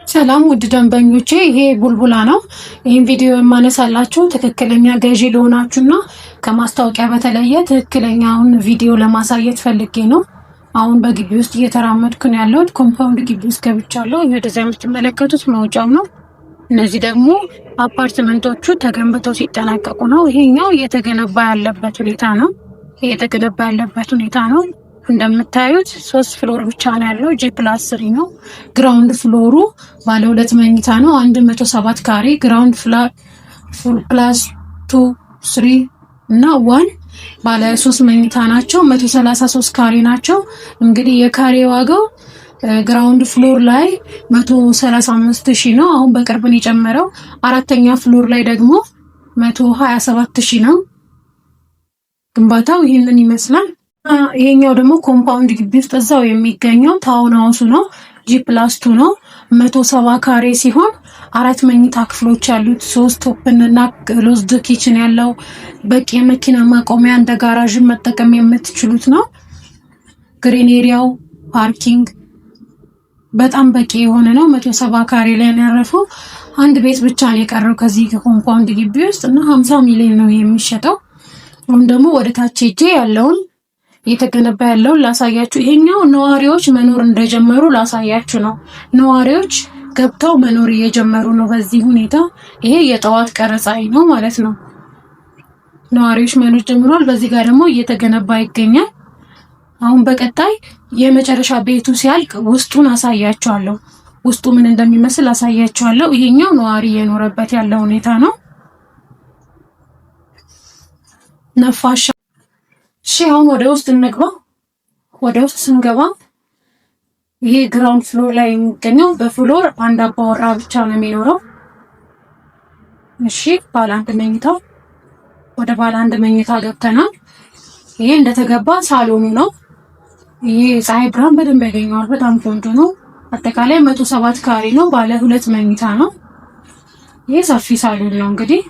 ሰላም ውድ ደንበኞቼ፣ ይሄ ቡልቡላ ነው። ይህን ቪዲዮ የማነሳላችሁ ትክክለኛ ገዢ ለሆናችሁና ከማስታወቂያ በተለየ ትክክለኛውን ቪዲዮ ለማሳየት ፈልጌ ነው። አሁን በግቢ ውስጥ እየተራመድኩ ነው ያለሁት። Compound ግቢ ውስጥ ገብቻለሁ። ወደዚያ የምትመለከቱት መውጫው ነው። እነዚህ ደግሞ አፓርትመንቶቹ ተገንብተው ሲጠናቀቁ ነው። ይሄኛው እየተገነባ ያለበት ሁኔታ ነው። እየተገነባ ያለበት ሁኔታ ነው። እንደምታዩት 3 floor ብቻ ነው ያለው። G+3 ነው። Ground floor ኡ ባለ 2 መኝታ ነው። 107 ካሬ ground plus 2, 3 እና 1 ባለ 3 መኝታ ናቸው። 133 ካሬ ናቸው። እንግዲህ የካሬ ዋጋው ground floor ላይ 135 ሺህ ነው። አሁን በቅርብ ነው የጨመረው። አራተኛ floor ላይ ደግሞ 127 ሺህ ነው። ግንባታው ይህንን ይመስላል። ይሄኛው ደግሞ compound ግቢ ውስጥ እዛው የሚገኘው town house ኡ ነው። G+2 ነው። 170 ካሬ ሲሆን አራት መኝታ ክፍሎች ያሉት፣ ሶስት open እና closed kitchen ያለው፣ በቂ የመኪና ማቆሚያ፣ እንደ ጋራዥን መጠቀም የምትችሉት ነው። Green area ው፣ parking በጣም በቂ የሆነ ነው። 170 ካሬ ላይ ነው ያረፈው። አንድ ቤት ብቻ ነው የቀረው ከዚህ ከ compound ግቢ ውስጥ እና 50 ሚሊዮን ነው የሚሸጠው። አሁን ደግሞ ወደ ታች ሄጄ ያለውን እየተገነባ ያለውን ላሳያችሁ። ይሄኛው ነዋሪዎች መኖር እንደጀመሩ ላሳያችሁ ነው። ነዋሪዎች ገብተው መኖር እየጀመሩ ነው በዚህ ሁኔታ። ይሄ የጠዋት ቀረጻ ነው ማለት ነው። ነዋሪዎች መኖር ጀምሯል። በዚህ ጋር ደግሞ እየተገነባ ይገኛል። አሁን በቀጣይ የመጨረሻ ቤቱ ሲያልቅ ውስጡን አሳያችኋለሁ። ውስጡ ምን እንደሚመስል አሳያችኋለሁ። ይሄኛው ነዋሪ እየኖረበት ያለ ሁኔታ ነው። ነፋሻ። እሺ፣ አሁን ወደ ውስጥ እንግባ። ወደ ውስጥ ስንገባ ይሄ ground floor ላይ የሚገኘው በ floor አንድ አባወራ ብቻ ነው የሚኖረው። እሺ፣ ባለ አንድ መኝታው፣ ወደ ባለ አንድ መኝታ ገብተናል። ይሄ እንደተገባ ሳሎኑ ነው። ይሄ ፀሐይ ብርሃን በደንብ ያገኘዋል። በጣም ቆንጆ ነው። አጠቃላይ 107 ካሬ ነው። ባለ 2 መኝታ ነው። ይሄ ሰፊ ሳሎን ነው። እንግዲህ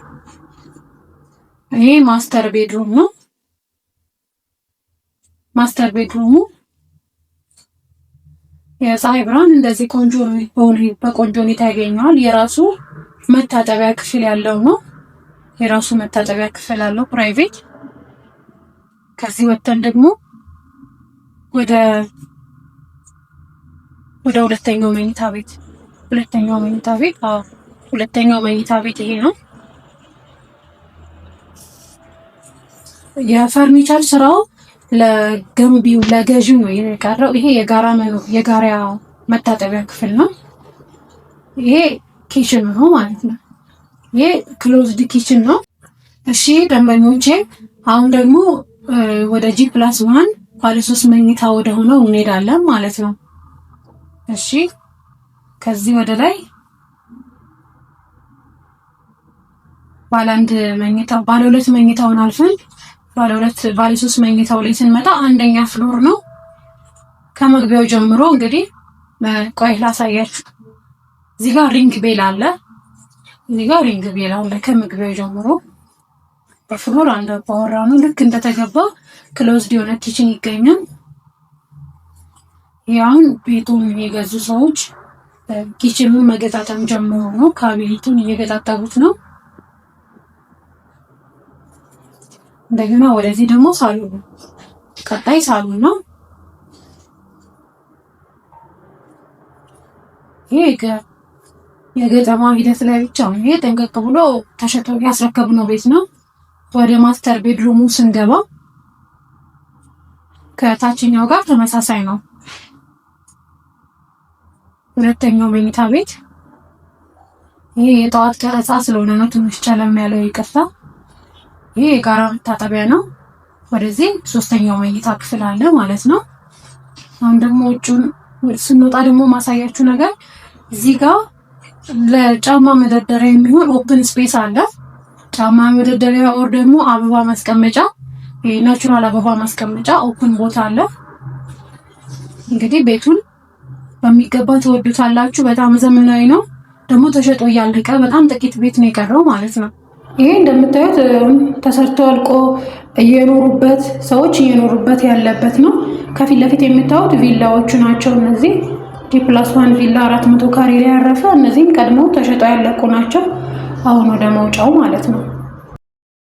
ይሄ master bedroom ነው። Master bedroom ኡ የፀሐይ ብርሃን እንደዚህ ቆንጆ በቆንጆ ሁኔታ ያገኘዋል። የራሱ መታጠቢያ ክፍል ያለው ነው። የራሱ መታጠቢያ ክፍል አለው private። ከዚህ ወጥተን ደግሞ ወደ ሁለተኛው መኝታ ቤት፣ ሁለተኛው መኝታ ቤት፣ አዎ፣ ሁለተኛው መኝታ ቤት ይሄ ነው። የፈርኒቸር ስራው ለገንቢው ለገዢው ነው የቀረው። ይሄ የጋራ የጋራ መታጠቢያ ክፍል ነው። ይሄ kitchen ነው ማለት ነው። ይሄ closed kitchen ነው። እሺ ደንበኞቼ፣ አሁን ደግሞ ወደ G+1 ባለ 3 መኝታ ወደ ሆነው እንሄዳለን ማለት ነው። እሺ፣ ከዚህ ወደ ላይ ባለ አንድ መኝታ፣ ባለ 2 መኝታውን አልፈን ባለ 2፣ ባለ 3 መኝታው ላይ ስንመጣ አንደኛ floor ነው። ከመግቢያው ጀምሮ እንግዲህ ቆይ ላሳያችሁ። እዚህ ጋር ring bell አለ። እዚህ ጋር ring bell አለ። ከመግቢያው ጀምሮ በ floor አንድ አባወራ ነው። ልክ እንደተገባ closed የሆነ kitchen ይገኛል። ይህ አሁን ቤቱን የገዙ ሰዎች kitchen ኑን መገጣጠም ጀምሮ ነው። ካቢኔቱን እየገጣጠቡት ነው። እንደገና ወደዚህ ደግሞ ሳሎን ነው። ቀጣይ ሳሎን ነው። ይሄ የገጠማ ሂደት ላይ ብቻ ነው። ይሄ ጠንቀቅ ብሎ ተሸጦ ያስረከብነው ቤት ነው። ወደ master bedroom ኡ ስንገባ ከታችኛው ጋር ተመሳሳይ ነው። ሁለተኛው መኝታ ቤት። ይሄ የጠዋት ቀረጻ ስለሆነ ነው ትንሽ ጨለም ያለው፣ ይቅርታ። ይሄ የጋራ መታጠቢያ ነው። ወደዚህ ሶስተኛው መኝታ ክፍል አለ ማለት ነው። አሁን ደግሞ ውጩን ስንወጣ ደግሞ ማሳያችሁ ነገር እዚህ ጋር ለጫማ መደርደሪያ የሚሆን open space አለ። ጫማ መደርደሪያ or ደግሞ አበባ ማስቀመጫ፣ natural አበባ ማስቀመጫ open ቦታ አለ። እንግዲህ ቤቱን በሚገባ ትወዱታላችሁ። በጣም ዘመናዊ ነው። ደግሞ ተሸጦ እያለቀ በጣም ጥቂት ቤት ነው የቀረው ማለት ነው። ይሄ እንደምታዩት ተሰርቶ አልቆ እየኖሩበት ሰዎች እየኖሩበት ያለበት ነው። ከፊት ለፊት የምታዩት ቪላዎቹ ናቸው እነዚህ። G+1 ቪላ 400 ካሬ ላይ ያረፈ። እነዚህም ቀድመው ተሸጠው ያለቁ ናቸው። አሁን ወደ መውጫው ማለት ነው።